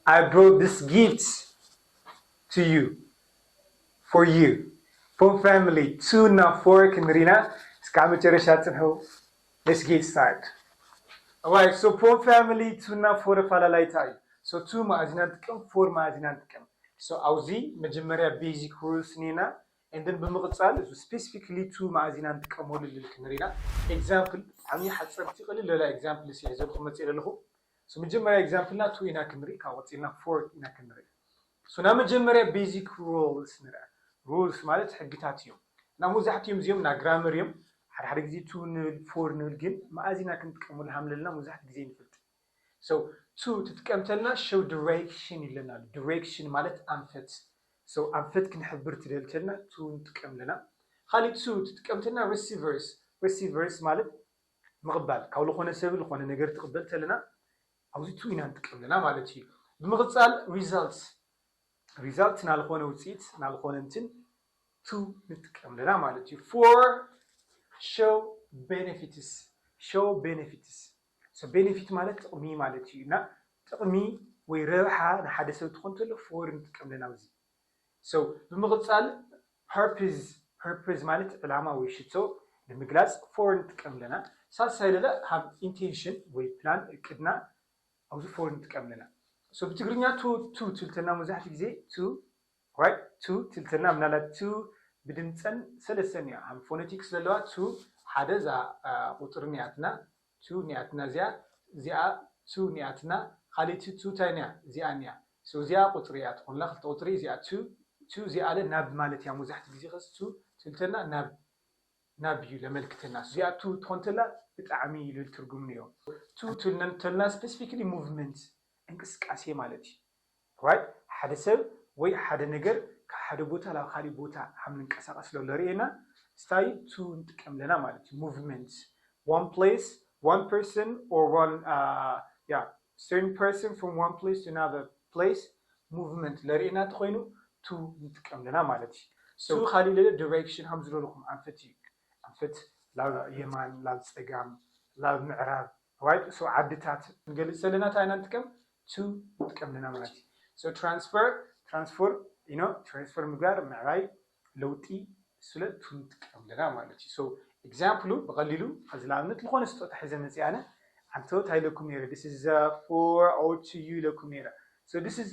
I brought this gift to you, for you. From family, two እና four ክንሪና እስካብ መጨረሻ ጽንሑ። Let's get started. Alright, so from family, two እና four ኣፈላላይታ እዩ። So two መኣዚና ንጥቀም፣ four መኣዚና ንጥቀም። So ኣብዚ መጀመርያ basic rules ኔና፣ and then ብምቕጻል እዚ specifically two መኣዚና ንጥቀመሉ ልል ክንሪና። Example ብጣዕሚ ሓጸርቲ ቅልል ለላ example ሲ ሒዘልኩም መጽእ ኣለኹ። So መጀመርያ example ና two ኢና ክንሪ፣ ካብ ቀጺልና four ኢና ክንሪ። So ናብ መጀመርያ basic rules ንርኣ። Rules ማለት ሕግታት እዮም። እና መብዛሕትኦም እዚኦም ና grammar እዮም። ሓደ ሓደ ግዜ two ንብል፣ four ንብል፣ ግን መኣዚና ክንጥቀመሉ ሃምለልና መብዛሕትኡ ግዜ ንፈልጥ። So two ትጥቀምተልና show direction ይብለና ኣሎ። Direction ማለት ኣንፈት። So ኣንፈት ክንሕብር ትደልተልና two ንጥቀምለና። ካሊእ two ትጥቀምተልና receive verse። Receive verse ማለት ምቕባል፣ ካብ ዝኾነ ሰብ ዝኾነ ነገር ትቕበል ተለና ኣብዚ two ኢና ንጥቀምለና ማለት እዩ። ብምቕጻል results፣ results ናልኾነ ውፅኢት ናልኾነ እንትን two ንጥቀምለና ማለት እዩ። For show benefits፣ show benefits። So benefit ማለት ጥቕሚ ማለት እዩ። እና ጥቕሚ ወይ ረብሓ ንሓደ ሰብ ትኾን ተሎ four ንጥቀምለና ኣብዚ። So ብምቕጻል purpose፣ purpose ማለት ዕላማ ወይ ሽቶ ንምግላጽ four ንጥቀምለና። ሳልሳይ ለለ ሃብ intention ወይ plan እቅድና ኣብዚ four ንጥቀምለና። So ብትግርኛ two፣ two ትልተና መብዛሕትኡ ግዜ two፣ right? Two ትልተና ምናልባት two ብድምፀን ሰለስተን እያ። ሃም phonetics ዘለዋ two ሓደ እዛ ቁፅሪ ኒያትና፣ two ኒያትና እዚኣ፣ እዚኣ two ኒያትና፣ ካልእቲ two ታይ ኒያ እዚኣ ኒያ። So እዚኣ ቁፅሪ እያ ትኾንላ፣ ክልተ ቁፅሪ እዚኣ two፣ two እዚኣ ለ ናብ ማለት እያ። መብዛሕትኡ ግዜ ኸስ two ትልተና ናብ ናብ እዩ ለመልክተና። እዚኣ two ትኾን ተላ ብጣዕሚ ልብል ትርጉም እኒኦ። Two ትልነን ተልና specifically movement እንቅስቃሴ ማለት እዩ። Right? ሓደ ሰብ ወይ ሓደ ነገር ካብ ሓደ ቦታ ናብ ካሊእ ቦታ ሃም ንንቀሳቀስ ሎ ለርእየና style two ንጥቀም ኣለና ማለት እዩ። Movement one place one person or one uh, yeah certain person from one place to another place movement ለርእየና ተኮይኑ two ንጥቀም ኣለና ማለት እዩ። So ካሊእ ለለ direction ሃም ዝለለኹም ኣንፈት እዩ። ኣንፈት ላብ የማን ላብ ፀጋም ላብ ምዕራብ right? So ዓድታት ንገልፅ ዘለና እንታይ ኢና ንጥቀም two ንጥቀም ኣለና ማለት እዩ። So transfer transfer you know transfer ምግባር ምዕባይ ለውጢ ስለ two ንጥቀም ኣለና ማለት እዩ። So example ኡ ብቐሊሉ እዚ ንኣብነት ዝኾነ ስጦታ ሒዘ መፅእ ኣነ ኣንተ እንታይ ኢለኩም ነይረ this is uh, for or to you ኢለኩም ነይረ። So this is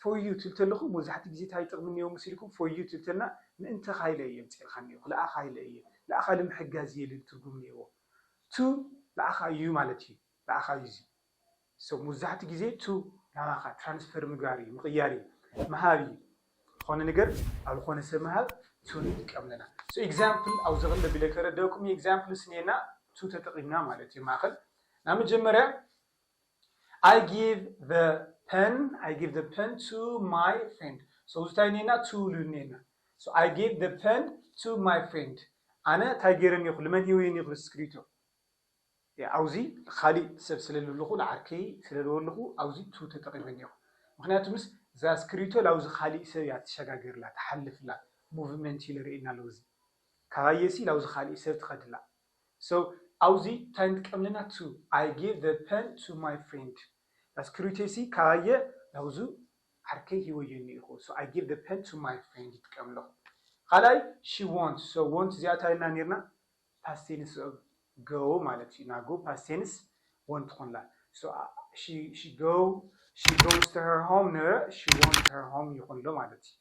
for you ትብል ተለኹ መብዛሕትኡ ግዜ እንታይ ጥቕሚ እኒኦ መሲልኩም for you ትብል ተልና ምእንተኻ ኢለ እየ ምፅኤልካ እኒኦ ንኣኻ ኢለ እየ ንኣኻ ንምሕጋዝ እየ ልብል ትርጉም እኒኦዎ። To ንኣኻ እዩ ማለት እዩ። ንኣኻ እዩ እዚ። So መብዛሕትኡ ግዜ to ናባኻ transfer ምግባር እዩ ምቕያር እዩ ምሃብ እዩ። ዝኾነ ነገር ኣብ ዝኾነ ሰብ ምሃብ to ንጥቀም ኣለና። So example ኣብዚ ክልተ ቢለ ከረደእኩም example ስኔና to ተጠቒምና ማለት እዩ። ማእኸል ናብ መጀመርያ I give the pen I give the pen to my friend። So እዚ እንታይ ኔና to ልብል ኔና። So I give the pen to my friend። ኣነ እንታይ ገይረ እኒኹ ልመን ሂወ እኒኹ ስክሪቶ ኣብዚ ካሊእ ሰብ ስለ ልብልኹ ንዓርከይ ስለ ልበልኹ ኣብዚ to ተጠቒመ እኒኹ። ምክንያቱ ምስ እዛ ስክሪቶ ላብዚ ካሊእ ሰብ እያ ትሸጋገርላ ትሓልፍላ movement ኢለ ርእየና ኣለዉ እዚ ካባየሲ ላብዚ ካሊእ ሰብ ትኸድላ። So ኣብዚ እንታይ ንጥቀም ኣለና to I give the pen to my friend። ስክሪቶሲ ካባየ ናብዙ ዓርከይ ሂወዮ እኒኢኹ። So I give the pen to my friend ይጥቀም ኣለኹ። ካልኣይ she want። So want እዚኣ እንታይ ኢልና ነርና past tense of go ማለት እዩ። ናጎ past tense want ትኾንላ። So she she go she goes to her home ነበረ she want her home ይኾንሎ ማለት እዩ።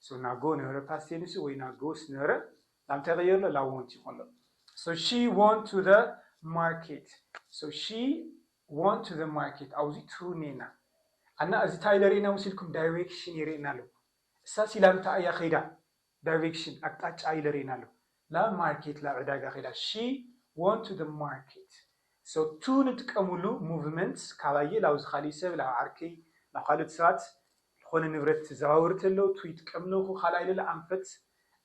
So ናጎ ነበረ past tense ወይ ናጎስ ነበረ ላምታይ ቀየርሎ ላ want ይኾንሎ። So she want to the market። So she want to the market ኣብዚ to ኔና ኣና እዚ እንታይ ለርእና ምስ ኢልኩም direction የርእና ኣሎ። እሳሲ ላምታ እያ ኸይዳ direction ኣቅጣጫ ኢለ ርእና ኣሎ። ላብ market ላብ ዕዳጋ ኸይዳ she want to the market። So to ንጥቀምሉ movement ካባየ ላብዚ ካሊእ ሰብ ላብ ዓርከይ ናብ ካልኦት ሰባት ዝኾነ ንብረት ዘዋውር ተሎ to ይጥቀም ኣለኹ። ካልኣይ ለለ ኣንፈት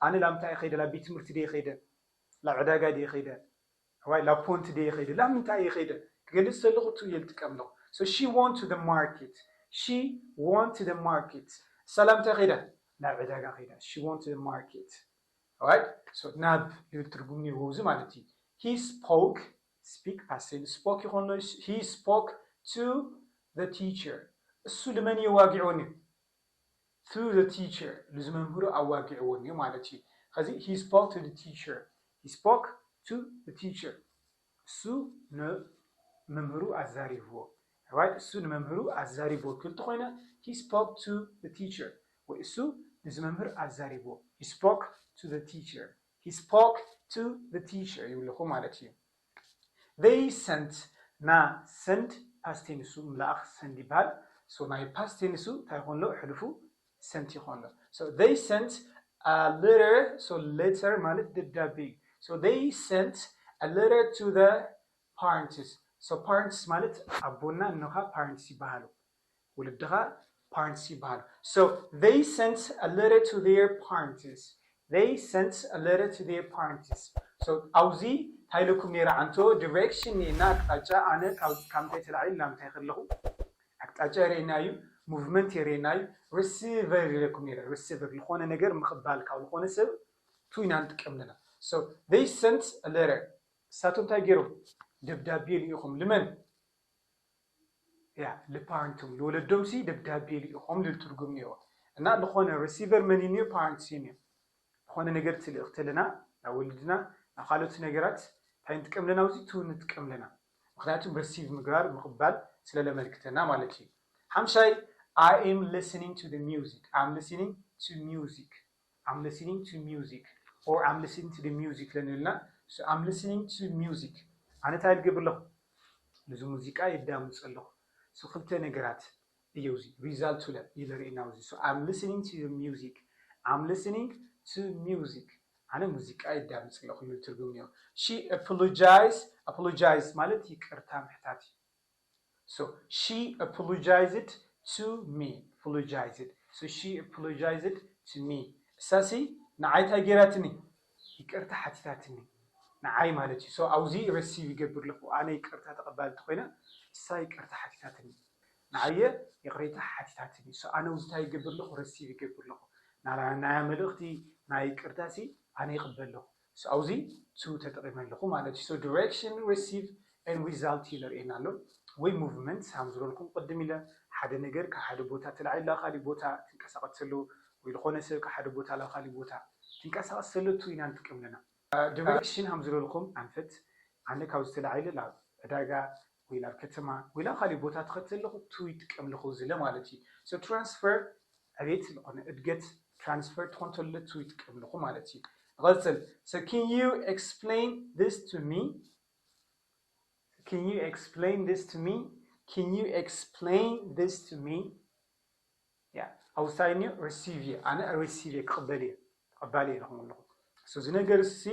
ኣነ ላምታ እየ ኸይደ ላብ ቤት ትምህርቲ ድየ ኸይደ ላብ ዕዳጋ ድየ ኸይደ ዋይ ላብ ፖንት ድየ ኸይደ ላብ ምንታይ እየ ኸይደ ክገልፅ ተለኹ to እየ ዝጥቀም ኣለኹ። So she want to the market she want to the market እሳ ላብ ምንታይ ኸይዳ ናብ ዕዳጋ ኸይዳ she want to the market። Right? So ናብ ልብል ትርጉም እኒዎ እዚ ማለት እዩ። He spoke speak past tense spoke ይኾን he spoke to the teacher እሱ ልመን እዩ ኣዋጊዕዎ ነይሩ? Through the teacher፣ ንዝመምህሩ ኣዋጊዕዎ ነይሩ ማለት እዩ። ከዚ he spoke to the teacher፣ he spoke to the teacher፣ እሱ ንመምህሩ ኣዛሪብዎ። Right? እሱ ንመምህሩ ኣዛሪብዎ ክብል ተኾይነ he spoke to the teacher፣ ወይ እሱ ንዝመምህር ኣዛሪብዎ። He spoke to the teacher፣ he spoke to the teacher ይብለኹ ማለት እዩ። They sent፣ ና፣ send past tense ኡ ምልኣኽ፣ send ይበሃል። So ናይ past tense ኡ እንታይ ይኾን ኣሎ? ሕሉፉ sent ይኾን ኣሎ። So they sent a letter፣ so letter ማለት ደብዳቤ እዩ። So they sent a letter to the parents። So parents ማለት ኣቦና እኖኻ parents ይበሃሉ። ወለድኻ parents ይበሃሉ። So they sent a letter to their parents። They sent a letter to their parents። So ኣብዚ እንታይ ኢለኩም ነይረ? ዓንቶ direction እኒኤና፣ ኣቅጣጫ። ኣነ ካብ ካብ ምንታይ ተላዒሉ ናብ ምንታይ ከለኹ ኣቅጣጫ የርእየና እዩ፣ movement የርእየና እዩ። Receiver ኢለኩም ነይረ። Receiver ዝኾነ ነገር ምቕባል ካብ ዝኾነ ሰብ to ኢና ንጥቀም ኣለና። So they sent a letter። እሳቶም እንታይ ገይሮም? ደብዳቤ ልኢኾም። ልመን? ያ፣ ልፓረንቶም፣ ልወለዶም ሲ ደብዳቤ ልኢኾም ልብል ትርጉም እኒኦ። እና ልኾነ receiver መን እዩ እኒኦ? Parents እዩ እኒኦ። ዝኾነ ነገር ትልእኽ ተለና ናብ ወለድና፣ ናብ ካልኦት ነገራት እንታይ ንጥቀም ኣለና? ኣብዚ to ንጥቀም ኣለና። ምኽንያቱም receive ምግባር፣ ምቕባል ስለ ለመልክተና ማለት እዩ። ሓምሻይ፣ I am listening to the music። I'm listening to music። I'm listening to music or I'm listening to the music ለንብልና። So I'm listening to music። ኣነ እንታይ ልገብር ኣለኹ? ነዚ ሙዚቃ የዳምፅ ኣለኹ። So ክልተ ነገራት እዩ እዚ result ለ እዩ ለርእየና እዚ። So I'm listening to the music። I'm listening to music። ኣነ ሙዚቃ የዳምፅ ኣለኹ ይብል ትርጉም እኒኦ። She apologized። Apologize ማለት ይቅርታ ምሕታት እዩ። So she apologized to me። Apologized። So she apologized to me። እሳሲ ንዓይ እንታይ ገይራትኒ? ይቅርታ ሓቲታትኒ። ንዓይ ማለት እዩ። So ኣብዚ receive ይገብር ኣለኹ። ኣነ ይቅርታ ተቐባሊ እንተኾይነ እሳ ይቅርታ ሓቲታትኒ። ንዓየ ይቅሬታ ሓቲታትኒ። So ኣነ ኣብዚ እንታይ ይገብር ኣለኹ? Receive ይገብር ኣለኹ። ናላ ናይ መልእኽቲ ናይ ይቅርታ ሲ ኣነ ይቅበል ኣለኹ። So ኣብዚ to ተጠቂመ ኣለኹ ማለት እዩ። So direction፣ receive and result እዩ ለርእየና ኣሎ። ወይ movement፣ ከም ዝበልኩም ቅድም ኢለ ሓደ ነገር ካብ ሓደ ቦታ ተላዒሉ ናብ ካሊእ ቦታ ትንቀሳቐስ ተሎ ወይ ዝኾነ ሰብ ካብ ሓደ ቦታ ናብ ካሊእ ቦታ ትንቀሳቐስ ተሎ to ኢና ንጥቀም ኣለና። Direction ከም ዝበልኩም ኣንፈት ኣነ ካብዚ ተላዒለ ናብ ዕዳጋ ወይ ናብ ከተማ ወይ ናብ ካሊእ ቦታ ትኸድ ተለኹ to ይጥቀም ኣለኹ ዝለ ማለት እዩ። So transfer ዕቤት ዝኾነ እድገት transfer ትኾን ተሎ to ይጥቀም ኣለኹ ማለት እዩ። ንቐጽል። So can you explain this to me? Can you explain this to me? Can you explain this to me? ያ፣ ኣውሳይኒ receive እየ። ኣነ receive እየ፣ ክቕበል እየ። ተቐባሊ እየ ኢልኩም ኣለኹ። So እዚ ነገር እዚ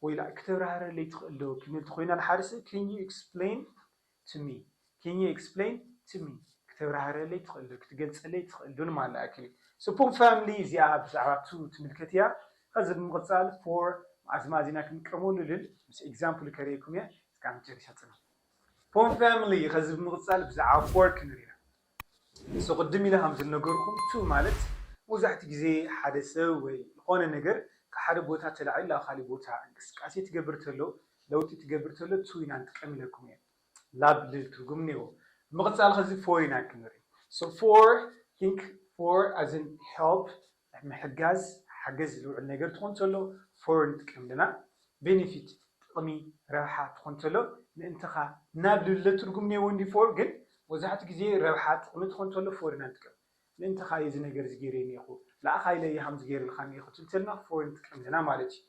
ወይ ላ ክተብራህረለይ ትኽእል ዶ ክንብል ተኾይና ንሓደ ሰብ can you explain to me? Can you explain to me? ክተብራህረለይ ትኽእል ዶ? ክትገልጸለይ ትኽእል ዶ? ንማለት ኣክል እዩ። So poem family እዚኣ ብዛዕባ to ትምልከት እያ። ከዚ ብምቕጻል for ኣዝማዚና ክንጥቀመሉ ልል ምስ example ከርእየኩም እየ። እስካብ መጨረሻ ጽና። Poem family ከዚ ብምቕጻል ብዛዕባ for ክንርኢ ኢና። So ቅድም ኢለ ከም ዝነገርኩም to ማለት መብዛሕትኡ ግዜ ሓደ ሰብ ወይ ዝኾነ ነገር ካብ ሓደ ቦታ ተላዒሉ ናብ ካሊእ ቦታ እንቅስቃሴ ትገብር ተሎ፣ ለውጢ ትገብር ተሎ to ኢና ንጥቀም ኢለኩም እየ። ላብ ልል ትርጉም እኒኦ። ብምቕጻል ከዚ for ኢና ክንርኢ። So for፣ think for as in help፣ ምሕጋዝ፣ ሓገዝ ዝውዕል ነገር ትኾን ተሎ for ንጥቀም ኣለና። Benefit፣ ጥቕሚ፣ ረብሓ ትኾን ተሎ ምእንተኻ ናብ ልለ ትርጉም እኒኦ እንዲ for፣ ግን መብዛሕትኡ ግዜ ረብሓ፣ ጥቕሚ ትኾን ተሎ for ኢና ንጥቀም። ምእንተኻ እዩ እዚ ነገር እዚ ገይረ እኒኦኹ፣ ንኣኻ ኢለ እየ ከምዚ ገይረልካ እኒኦኹ ትብል ተልና for ንጥቀም ኣለና ማለት እዩ።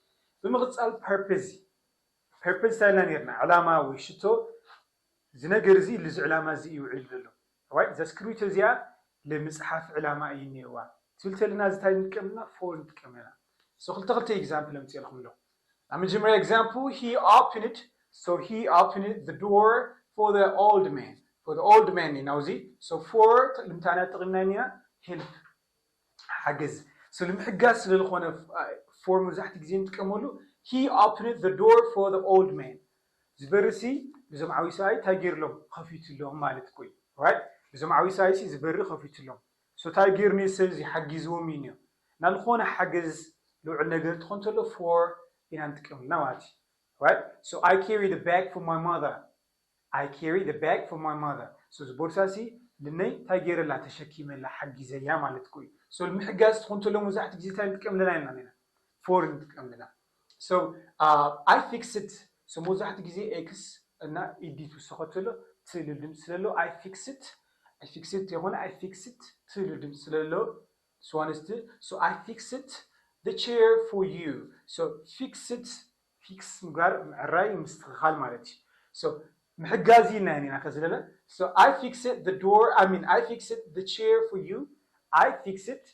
ብምቕጻል purpose፣ purpose እንታይ ኢልና ነርና? ዕላማ ወይ ሽቶ፣ እዚ ነገር እዚ ልዚ ዕላማ እዚ እዩ ውዒሉ ዘሎ። Right? እዛ እስክሪብቶ እዚኣ ንምጽሓፍ ዕላማ እዩ እኒኦዋ ትብል ተለና እዚ እንታይ ንጥቀም ኣለና? For ንጥቀም ኣለና። So ክልተ ክልተ example ኣምፅኤልኩም ኣለኹ። ኣብ መጀመርያ example he opened፣ so he opened the door for the old man። For the old man እዩ ናውዚ። So for ልምንታይ ኢና ተጠቒምና ኢና? Help፣ ሓገዝ። So ንምሕጋዝ ስለ ዝኾነ for መብዛሕትኡ ግዜ ንጥቀመሉ። He opened the door for the old man። እዚ በሪ ሲ እዞም ዓብዪ ሰብኣይ እንታይ ገይርሎም? ከፊቱሎም ማለት እኮ እዩ። Right? እዞም ዓብዪ ሰብኣይ ሲ እዚ በሪ ከፊቱሎም። So እንታይ ገይሩ ነዚ ሰብ እዚ ሓጊዝዎም እዩ እኒኦ። ናብ ዝኾነ ሓገዝ ልውዕል ነገር ትኾን ተሎ for ኢና ንጥቀመልና ማለት እዩ። Right? So I carry the bag for my mother። I carry the bag for my mother። So እዚ ቦርሳ ሲ ልነይ እንታይ ገይረላ ተሸኪመላ ሓጊዘያ ማለት እኮ እዩ። So ንምሕጋዝ ትኾን ተሎ መብዛሕትኡ ግዜ እንታይ ንጥቀም ኣለና ኢና? For ንጥቀም ኣለና። So I fixed so መብዛሕትኡ ግዜ X እና ed ትውሰኸ ተሎ ት ልብል ድምፂ ስለሎ I fixed I fixed የኾነ I fixed ት ልብል ድምፂ ስለሎ ስዋንስት so I fixed the chair for you so fixed fix ምግባር ምዕራይ ምስትኽኻል ማለት እዩ። So ምሕጋዝ ኢልና ኢና ከዚ ዘለና so I fixed the door I mean I fixed the chair for you I fixed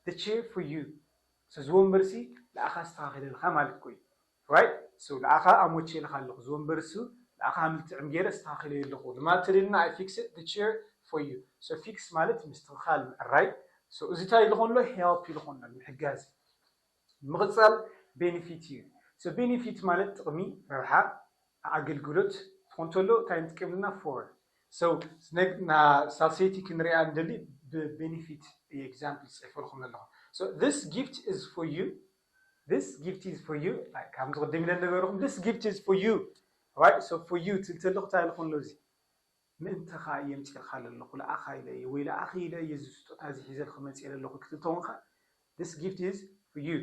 the chair for you so እዚ ወንበርሲ ንዓኻ ኣስተኻኺለልካ ማለት እኮ እዩ። Right so ንዓኻ ኣሞቼልካ ኣለኹ እዚ ወንበር እሱ ንዓኻ ምልትዕም ገይረ ኣስተኻኺለዮ ኣለኹ ንማለት ተደልና I fixed the chair for you so fix ማለት ምስትኽኻል ምዕራይ so እዚ እንታይ ኢሉ ኾንሎ help ኢሉ ኾንሎ ምሕጋዝ ምቕፃል benefit እዩ so benefit ማለት ጥቕሚ ረብሓ ኣገልግሎት ትኾን ተሎ እንታይ ንጥቀምልና for so ሳልሰይቲ ክንሪኣ ንደሊ ብ benefit example ፅሒፈልኩም ኣለኹ so this gift is for you this gift is for you ከም ዝቕድም ኢለ ነገርኩም this gift is for you right so for you ትብል ተለኹ እንታይ ኢልኩም ኣሎ እዚ ምእንተኻ እየ ምፅእልካ ዘለኹ ለኣኻ ኢለ እየ ወይ ለኣኺ ኢለ እየ እዚ ስጦታ እዚ ሒዘልክ መፅእ ዘለኹ ክትብል ተኾንካ this gift is for you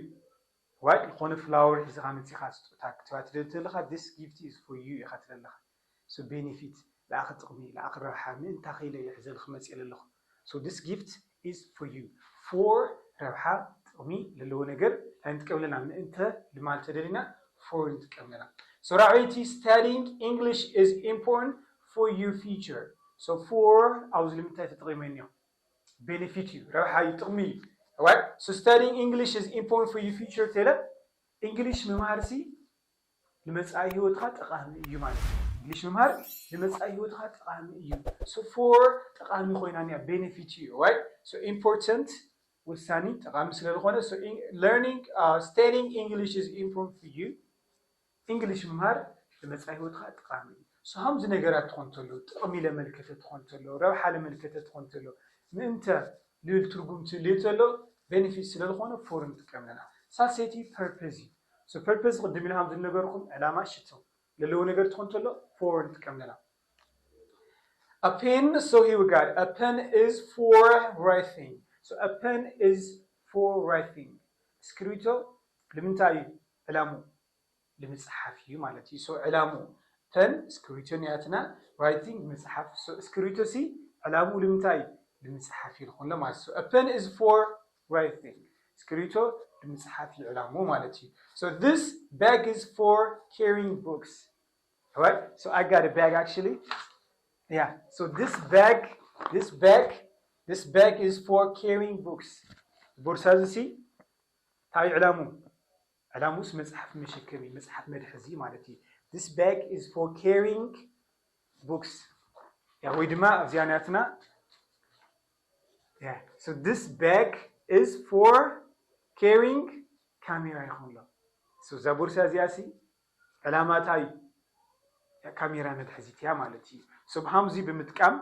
right ዝኾነ flower ሒዝኻ መፂኻ ስጦታ ክትባ ትደሊ ተለኻ this gift is for you ኢኻ ትለለኻ so benefit ለኣኺ ጥቕሚ ለኣኺ ረብሓ ምእንታኺ ኢለ እየ ሒዘልክ መፅእ ዘለኹ so this gift is for you for ረብሓ ጥቕሚ ለለዎ ነገር እንታይ ንጥቀም ኣለና ምእንተ ልማል ተደሊና for ንጥቀም ኣለና so ራዕይቲ studying English is important for your future so for ኣብዚ ንምንታይ ተጠቒመ እኒኦ benefit እዩ ረብሓ እዩ ጥቕሚ እዩ right so studying English is important for your future ተለ English ምምሃርሲ ንመጻኢ ህይወትካ ጠቓሚ እዩ ማለት እዩ English ምምሃር ንመጻኢ ህይወትካ ጠቓሚ እዩ so for ጠቓሚ ኮይና እኒኣ benefit እዩ right so important ወሳኒ ጠቓሚ ስለ ዝኾነ so learning studying English is important for you English ምምሃር ንመጻኢ ህይወትካ ጠቓሚ እዩ so ከምዚ ነገራት ትኾን ተሎ ጥቕሚ ለመልከተ ትኾን ተሎ ረብሓ ለመልከተ ትኾን ተሎ ምእንተ ልብል ትርጉም ትልዩ ተሎ benefit ስለ ዝኾነ for ንጥቀም ኣለና ሳልሰይቲ purpose እዩ so purpose ቅድም ኢለ ከም ዝነገርኩም ዕላማ ሽቶ ለለዎ ነገር ትኾን ተሎ for ንጥቀም ኣለና A pen, so here we got a pen is for writing. So a pen is for writing. እስክሪብቶ ንምንታይ እዩ ዕላሙ ንምፅሓፍ እዩ ማለት እዩ so ዕላሙ pen እስክሪብቶ እኒኣትና writing ምፅሓፍ so እስክሪብቶ ሲ ዕላሙ ንምንታይ እዩ ንምፅሓፍ እዩ ዝኾንሎ ማለት so a pen is for writing እስክሪብቶ ንምፅሓፍ እዩ ዕላሙ ማለት እዩ so this bag is for carrying books Alright, so I got a bag actually. Yeah, so this bag, this bag, this bag is for carrying books. ቦርሳ እዚ ሲ እንታይ ዕላሙ? ዕላሙስ መጽሓፍ መሸከሚ፣ መጽሓፍ መድሐዚ ማለት እዩ። This bag is for carrying books. ያ ወይ ድማ ኣብዚኣ ናትና Yeah, so this bag is for carrying camera ይኾንሎ። So እዛ ቦርሳ እዚኣ ሲ ዕላማታ እዩ ካሜራ መትሐዚት እያ ማለት እዩ። So ብሃምዚ ብምጥቃም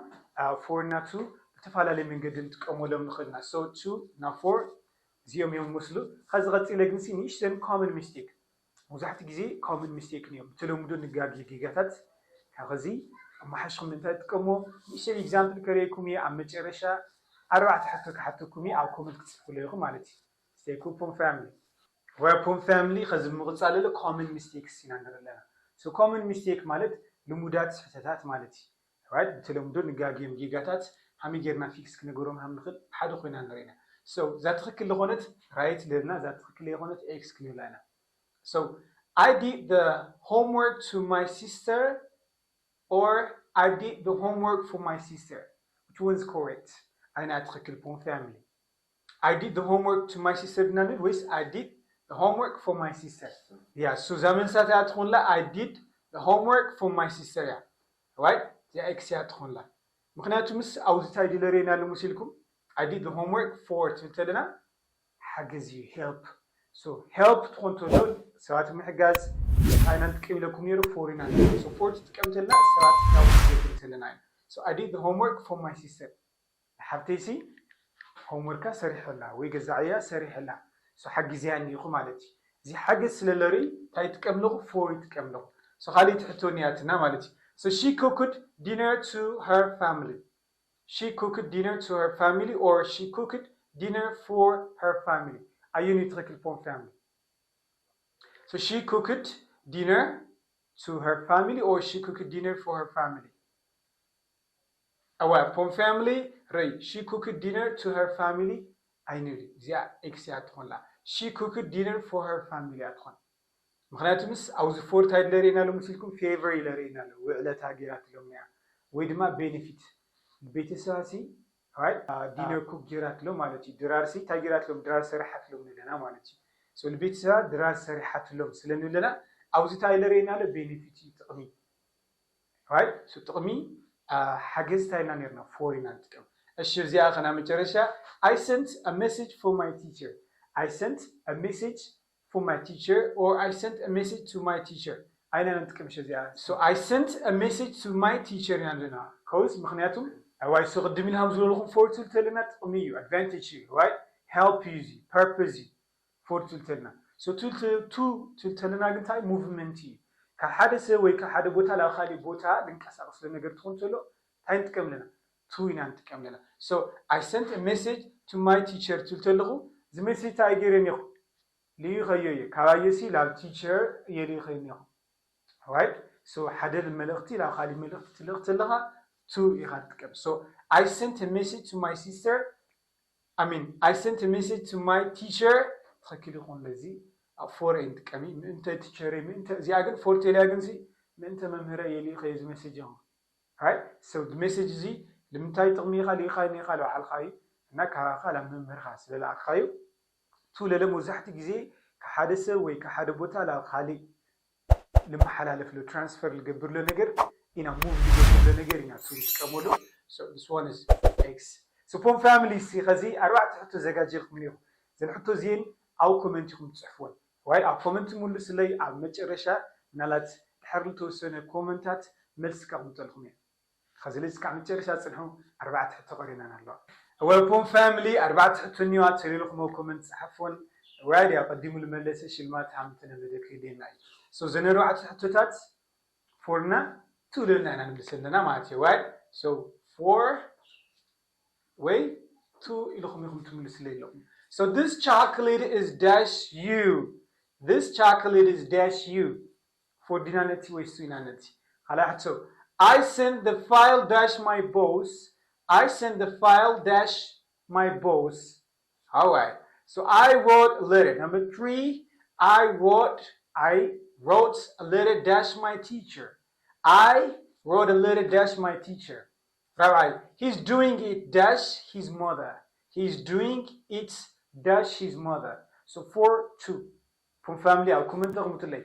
for እና to ብተፈላለየ መንገዲ ንጥቀመሎም ንኽእል ኢና። So to እና for እዚኦም እዮም መስሉ። ከዚ ቀፂለ ግን ሲ ንእሽተን common mistake መብዛሕትኡ ግዜ common mistake እዮም ብተለምዶ ንጋጌ ጌጋታት ካብ ኸዚ ኣመሓሽኹም ንምንታይ ትጥቀምዎ ንእሽተን example ከርእየኩም እየ ኣብ መጨረሻ ኣርባዕተ ሕቶ ክሓተኩም እየ ኣብ comment ክትፅሕፉለይ ኢኹም ማለት እዩ Stay cool Poem family ወይ Poem family ኸዚ ምቕፃል ኣሎ common mistakes ኢና ንርኢ ኣለና so common mistake ማለት ልሙዳት ስሕተታት ማለት እዩ right ብተለምዶ ንጋግዮም ጌጋታት ሃመይ ጌርና fix ክነገሮም ሃም ንኽእል ሓደ ኮይና ንርኢ ኢና so እዛ ትኽክል ዝኾነት right ለና እዛ ትኽክል ዝኾነት X ክንብላ ኢና So I did the homework to my sister or I did the homework for my sister. Which one is correct? ኣይና ትኽክል Poem family. I did the homework to my sister ድና ንብል ወይስ I did the homework for my sister? Yeah, so እዛ መልሳ እቲኣ ትኾንላ I did the homework for my sister እያ። Right? እዚኣ X እያ ትኾንላ። ምክንያቱ ምስ ኣብዚ እንታይ ድለ ርኤና ኣሎ መሲልኩም? I did the homework for ትብል ተለና ሓገዝ እዩ help so help ትኾን ተሎ ሰባት ምሕጋዝ ፋይናንስ ቀሚለኩም ነይሩ for ኢና so for ትጥቀም ተልና ሰባት ናውትገብር ተለና እዩ so I did the homework for my sister ሓብተይሲ homework ካ ሰሪሐላ ወይ ገዛዕያ ሰሪሐላ so ሓጊዝያ እኒኹ ማለት እዩ እዚ ሓገዝ ስለለርኢ እንታይ ይጥቀም ኣለኹ for ይጥቀም ኣለኹ so ካሊእ ትሕቶ እኒኣትና ማለት እዩ so she cooked dinner to her family She cooked dinner to her family or she cooked dinner for her family. ኣየንኡ ትኽክል ፖም ፋሚሊ? So she cooked dinner to her family or she cooked dinner for her family. እወ ፖም ፋሚሊ ርእ she cooked dinner to her family ኣይንብል። እዚኣ ኤክስ እያ ትኾንላ። She cooked dinner for her family እያ ትኾን። ምክንያቱ ምስ ኣብዚ ፎር እንታይ ኢለ ርኢና ኣሎ መሲልኩም? ፌቨር ኢለ ርኢና ኣሎ። ውዕለታ ገይራትሎም እያ ወይ ድማ ቤኔፊት ቤተሰባሲ ዲነር ኩክ ገይራትሎም ማለት እዩ። ድራርሲ እንታይ ገይራትሎም? ድራር ሰሪሓትሎም ንብለና ማለት እዩ። So ንቤተሰባ ድራር ሰሪሓትሎም ስለ ንብለና ኣብዚ እንታይ ኢለ ርኢና ኣሎ? ቤኔፊት እዩ፣ ጥቕሚ። Right? So ጥቕሚ ሓገዝ እንታይ ኢና ነርና? ፎር ኢና ንጥቀም። እሺ እዚኣ ከና መጨረሻ I sent a message for my teacher. I sent a message for my teacher or I sent a message to my teacher. ኣይና ንጥቀም እሺ እዚኣ። So I sent a message to my teacher ኢና ዘለና። ከውስ ምክንያቱም ኣዋይ ሶ ቅድም ኢልሃም ዝበልኹም ፎር ትብል ተለና ጥቕሚ እዩ፣ ኣድቫንቴጅ እዩ፣ right? ሄልፕ እዩ፣ እዚ ፐርፐዝ እዩ። ፎር ትብል ተለና ሶ ቱ ትብል ተለና ግን እንታይ ሙቭመንት እዩ። ካብ ሓደ ሰብ ወይ ካብ ሓደ ቦታ ናብ ካሊእ ቦታ ልንቀሳቀስ ነገር ትኾን ተሎ እንታይ ንጥቀም ኣለና? ቱ ኢና ንጥቀም ኣለና። So I sent a message to my teacher ትብል ተለኹ እዚ ሜሴጅ እንታይ ገይረ ኔኹ? ልኢኸዮ እየ። ካብ ኣየሲ ናብ ቲቸር እየ ልኢኸዮ ኔኹ። Right? So ሓደ መልእኽቲ ናብ ካሊእ መልእኽቲ ትልእኽ ተለኻ ቱ ኢኻ ትጥቀም። So I sent a message to my sister I mean, I sent a message to my teacher. ትኽክል ይኹን ለዚ ኣብ ፎር እየ ንጥቀሚ ምእንተ ቲቸር ምእንተ እዚኣ ግን ፎር ቴልያ ግን ሲ ምእንተ መምህረ እየ ልኢኸዮ እዚ ሜሴጅ ኢኹም። Right? So ሜሴጅ እዚ ንምንታይ ጥቕሚ ኢኻ ልኢኻ ኔኻ ልባዕልኻ እዩ እና ካባኻ ናብ መምህርኻ ስለ ለኣኽኻዩ ቱ ለለ መብዛሕትኡ ግዜ ካብ ሓደ ሰብ ወይ ካብ ሓደ ቦታ ናብ ካሊእ ልመሓላለፍሉ ትራንስፈር ልገብርሎ ነገር ኢና ሙቭ ልገብርሎ ነገር ኢና ቱ ንጥቀመሉ። So this one is X. So ፖም ፋሚሊ ሲ ኸዚ ኣርባዕተ ሕቶ ዘጋጀልኩም እኒኹ። እዘን ሕቶ እዚኤን ኣብ ኮመንት ኢኹም ትፅሕፍወን። ዋይ ኣብ ኮመንት ሙሉስለይ ኣብ መጨረሻ ምናልባት ድሕር ልተወሰነ ኮመንታት መልሲ ከቕምጠልኩም እየ። ኸዚ ልዚ ካብ መጨረሻ ፅንሑ ኣርባዕተ ሕቶ ቀሪናን ኣለዋ። እወ ፖም ፋሚሊ ኣርባዕተ ሕቶ እኒዋ ተሊልኩም ኣብ ኮመንት ፀሓፍወን። ዋይ ድያ ቀዲሙ ልመለሰ ሽልማት ሃምተ ለመደ ክህልየና እዩ። So ዘን ኣርባዕተ ሕቶታት ፎርና ቱ ኢልና ኢና ንምልስ ኣለና ማለት እዩ። Right? So ፎር ወይ ቱ ኢልኹም ኢኹም ትምልስለይ ኣለኹም። So this chocolate is dash you. This chocolate is dash you. ፎር ዲና ነቲ ወይ ቱ ኢና ነቲ። ካልኣይ ሕቶ I sent the file dash my boss. I sent the file dash my boss. All right. So I wrote a letter. Number three, I wrote I wrote a letter dash my teacher. I wrote a letter dash my teacher. All right. He's doing it dash his mother. He's doing it dash his mother. So four two. ፖም ፋሚሊ ኣብ ኮመንት ኣቕምጡለይ።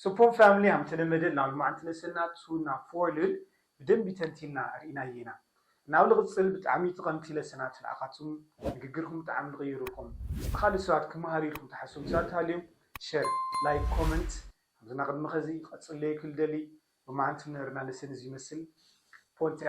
So ፖም ፋሚሊ ከም ተለመደ ናብ ልማዓንቲ ለሰና ቱ እና ፎር ልብል ብደንቢ ተንቲልና ርኢናዮ ኢና። ናብ ልቕፅል ብጣዕሚ ጠቐምቲ ለሰናት ንዓኻትኩም ንግግርኩም ብጣዕሚ ልቕይሩልኩም ብኻልእ ሰባት ክመሃሩ ኢልኩም ትሓስቡ ምሳት ሃልዮም ሸር ላይክ ኮመንት ከምዚ ናቕድሚ ኸዚ ቀፅለዮ ክልደሊ። ሎማዓንቲ ነርና ለሰን እዚ ይመስል። ፖንት